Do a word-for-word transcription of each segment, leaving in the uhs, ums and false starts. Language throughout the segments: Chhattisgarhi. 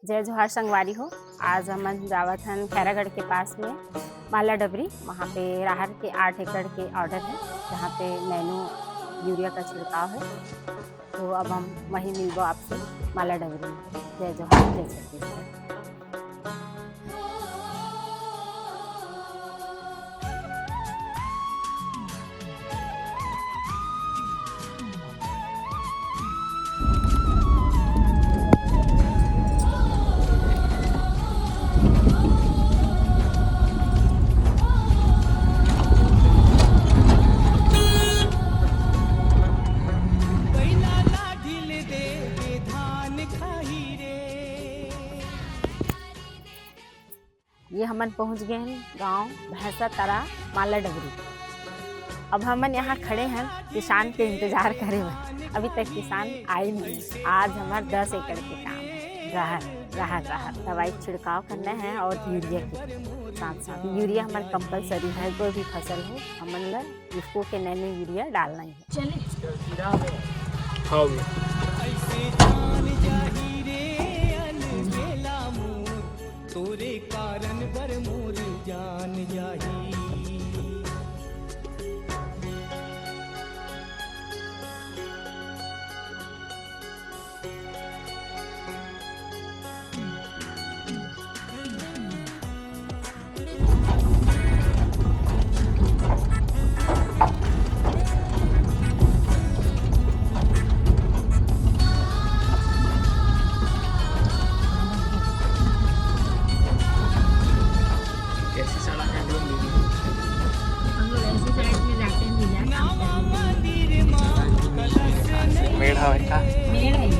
जय जोहार संगवारी हो। आज हमन जावत हन खैरागढ़ के पास में माला डबरी, वहाँ पे राहर के आठ एकड़ के ऑर्डर है, जहाँ पे नैनो यूरिया का छिड़काव है। तो अब हम वहीं मिलबो आपसे माला डबरी में। जय जोहार, जय छत्तीसगढ़। ये हमन पहुंच गए हैं गांव भैंसा तरा माला डबरी। अब हमन यहाँ खड़े हैं किसान के इंतजार करे बर। अभी तक किसान आए नहीं। आज हमार दस एकड़ के काम है, रहर, रहर, रहर दवाई छिड़काव करना है और यूरिया के साथ साथ। यूरिया हमार कंपलसरी है, कोई भी फसल हो हमन ला इसको के नैनो यूरिया डालना ही है। चले। हाँ। ऐसे जान जाही रे अलबेला मोर, तोरे कारण बर मोर जान जाही। कैसी सड़क है, जो मिली? हम लोग ऐसी साइड में जाते हैं, भैया। मेढ़ा है का? मेढ़ है ये।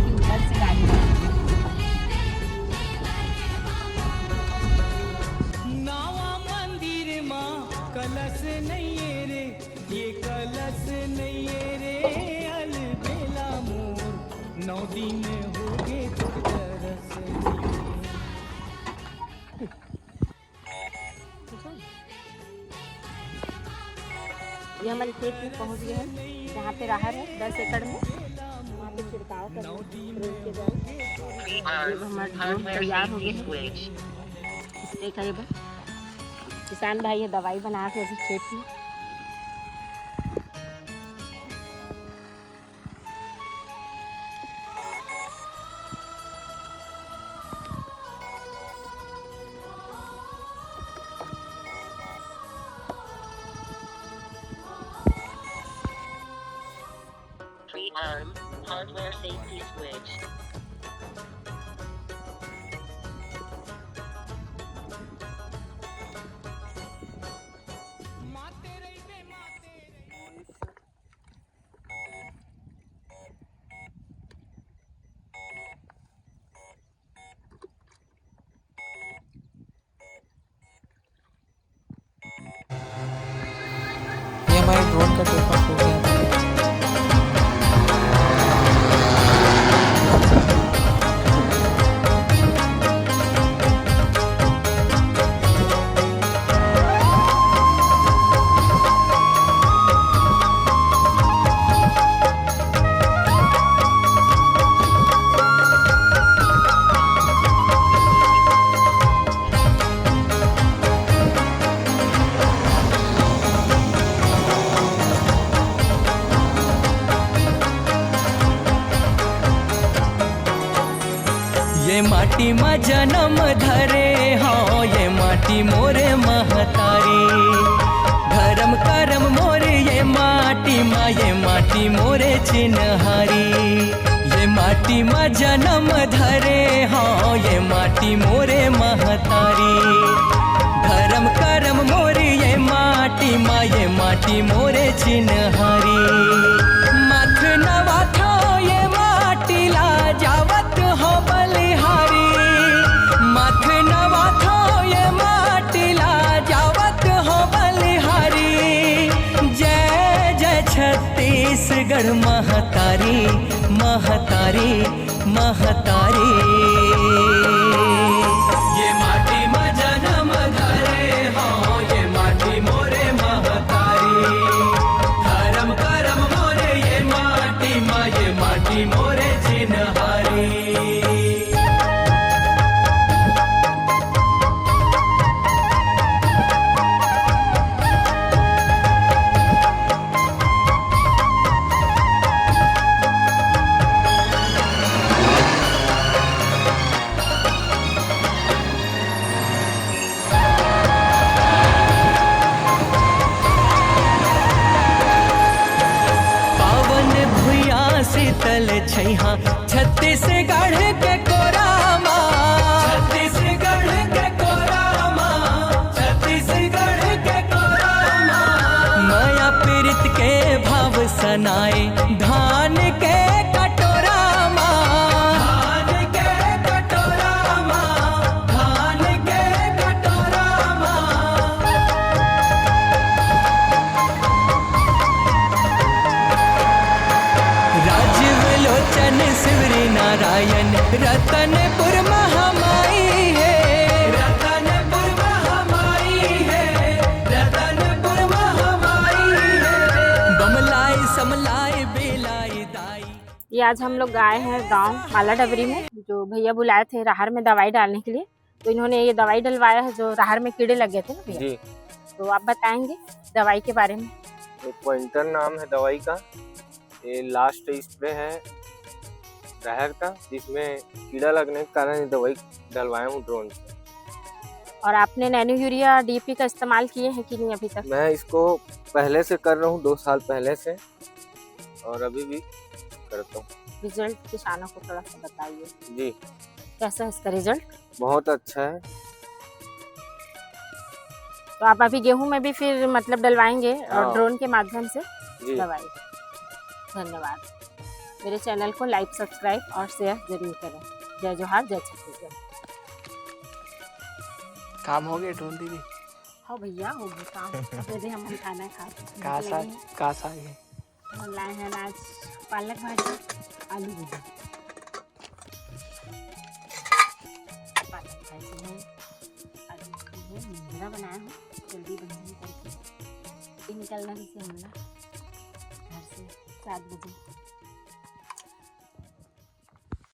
ऊपर से गाड़ी जाती है। नावा मंदिर मा कलश नइये रे, ये कलश नइये रे, अलबेला मोर, नौ दिन हो गे तोर दरस नइये। ये हमन खेत में पहुंच गए हैं, जहाँ पे राहर है दस एकड़ में, वहाँ पे छिड़काव कर रहे हैं ड्रोन के द्वारा। ये हमारे ड्रोन तैयार हो गए हैं स्प्रे करे बर। किसान भाई ये दवाई बना के अभी खेत में Pre-arm hardware safety switch. ये हमारे ड्रोन का टेक ऑफ हो गया। ये माटी मा जनम धरे हव, ये माटी मोरे महतारी। धरम करम मोरे ये माटी मा, ये माटी मोरे चिन्हारी। ये माटी मा जनम धरे हव, ये माटी मोरे महतारी। धरम करम मोरे ये माटी मा, ये माटी मोरे चिन्हारी। माथ नवाथव ये माटी ला जावत हव बलिहारी। माथ नवाथव ये माटी ला जावत हव बलिहारी। जय जय छत्तीसगढ़ महतारी, महतारी, महतारी। ये माटी म जनम धरे हव, ये माटी मोरे महतारी। धरम करम मोरे ये माटी म, ये माटी मोरे चिन्हारी। छत्तीसगढ़ के कोरा मा, छत्तीसगढ़ के कोरा मा, छत्तीसगढ़ के कोरा मा। मया पीरित के भाव सनाए, धान के कटोरा मा, धान के कटोरा मा, धान के कटोरा मा। राजीव लोचन शिवरी नारायण, रतनपुर महामाई हे, रतनपुर महामाई हे, रतनपुर महामाई हे। बमलाई समलाई बेलाई दाई। ये आज हम लोग आए हैं गांव माला डबरी में, जो भैया बुलाए थे राहर में दवाई डालने के लिए, तो इन्होंने ये दवाई डलवाया है जो राहर में कीड़े लग गए थे ना भैया। जी। तो आप बताएंगे दवाई के बारे में? ये पॉइंटर नाम है दवाई का। ये लास्ट स्प्रे है राहर का, जिसमें कीड़ा लगने के कारण ये दवाई डलवाया हूँ ड्रोन से। और आपने नैनो यूरिया, डीएपी का इस्तेमाल किए हैं कि नहीं अभी तक? मैं इसको पहले से कर रहा हूँ, दो साल पहले से, और अभी भी करता हूँ। रिजल्ट किसानों को थोड़ा सा बताइए। जी। कैसा है इसका रिजल्ट? बहुत अच्छा है। तो आप अभी गेहूं में भी फिर मतलब डलवाएंगे और हाँ। ड्रोन के माध्यम से जी। दवाई। धन्यवाद। मेरे चैनल को लाइक, सब्सक्राइब और शेयर जरूर करें। जय जोहार, जय छत्तीसगढ़। काम हो गए ड्रोन दीदी? हाँ भैया, हो गए काम। अब दे दे, हम खाना खा। का साग, का साग है? हम लाए हैं आज पालक भाजी, आलू गोभी। पालक भाजी है, आलू गोभी है, मुंगरा बनाया हूँ, जल्दी बन जाए करके। ये निकलना भी से हमला घर से सात बजे।